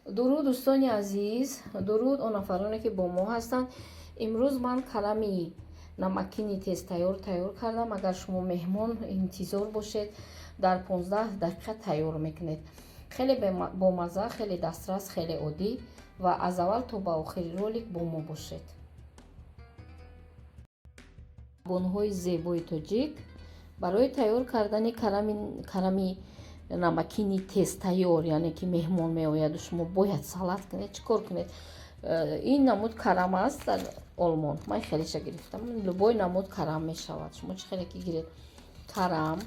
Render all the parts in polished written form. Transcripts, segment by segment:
Дуруд, дӯстони азиз, дуруд он нафароне, ки бо мо ҳастанд. Имрӯз ман карами намакини тезтайёр тайёр кардам. Агар шумо меҳмон интизор бошед, дар 15 дақиқа тайёр мекунед. Хеле бомазза, хеле дастрас, хеле оддӣ. Ва аз аввал то ба охири ролик бо мо бошед. Бонуҳои зебои тоҷик, барои тайёр кардани карами намакини тезтайёр, яъне ки меҳмон меояду шумо бояд салат кунед, чӣ кор кунед? Ин намуд карам аст дар Олмон, ман хелеша гирифтам. Любой намуд карам мешавад, шумо чӣ хеле ки гиред. Карам,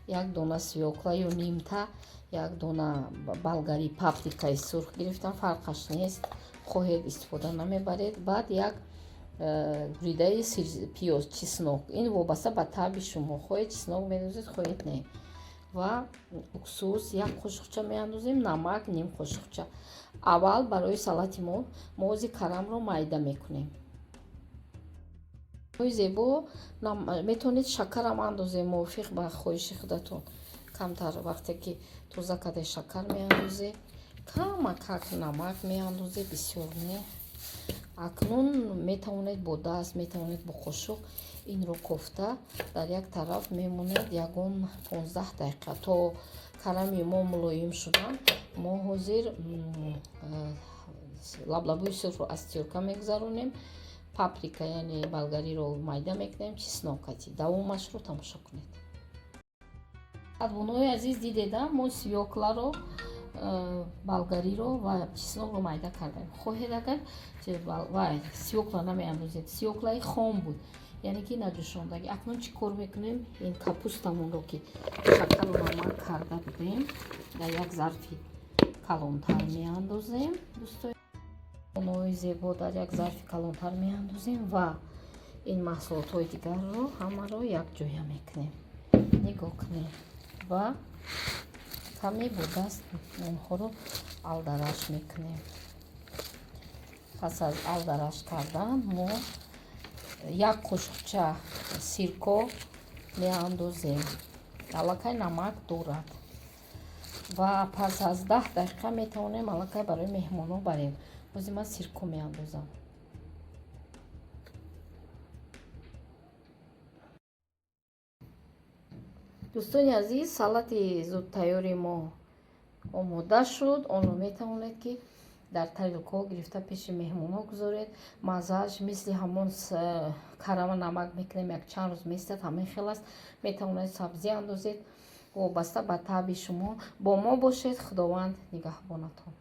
як дона свёкла ё нимта, як дона болгари, паприкаи сурх гирифтам, фарқаш нест, хоҳед, истифода намебаред. Баъд як буридаи пиёз, чеснок, ин вобаста ба таъби шумо, хоҳед, чеснок медозед, хоҳед, не. Ва уксус як қошуқча меандозем, намак ним қошуқча. Аввал барои салати мо мо карамро майда мекунем. Зебо, метавонед шакарам андозем, мувофиқ ба хоҳиши худатон. Камтар вақте ки тоза карда, шакар меандозе, камакак намак меандозе, бисёр не. Акнун метавонед бо даст, метавонед бо қошуқ инро кофта дар як тараф мемонед ягон 15 дақиқа, то карами мо мулоим шудан. Мо ҳозир лаблабӯи сурхро аз тёрка мегузаронем, паприка, яъне болгариро майда мекунем чеснок кати. Давомашро тамошо кунед. Бонуҳои азиз, дидеда, мо свёкларо, болгариро ва чеснокро майда кардем. Хоҳед, агар вай свёкла намеандозед, свёклаи хом буд, яъне ки наҷӯшондагӣ. Акнун чӣ кор мекунем? Ин капустамонро, ки шакару намак карда будем, дар як зарфи калонтар меандозем. Дӯстои зебо, дар як зарфи калонтар меандозем ва ин маҳсулотҳои дигарро ҳамаро якҷоя мекунем. Нигоҳ кунем ва каме бо даст онҳоро алдараш мекунем. Пас аз алдараш кардан мо як қошуқча сирко меандозем, аллакай намак дорад. Ва пас аз 10 дақиқа метавонем аллакай барои меҳмонҳо барем. Ҳозир ман сирко меандозам. Дӯстони азиз, салати зудтайёри мо омода шуд. Онро метавонед, ки дар тарелкаҳо гирифта, пеши меҳмонҳо гузоред. Маззааш мисли ҳамон карама намак мекунем, як чанд рӯз меистад, ҳамин хел аст. Метавонед сабзӣ андозед, вобаста ба таъби шумо. Бо мо бошед, Худованд нигаҳбонатон.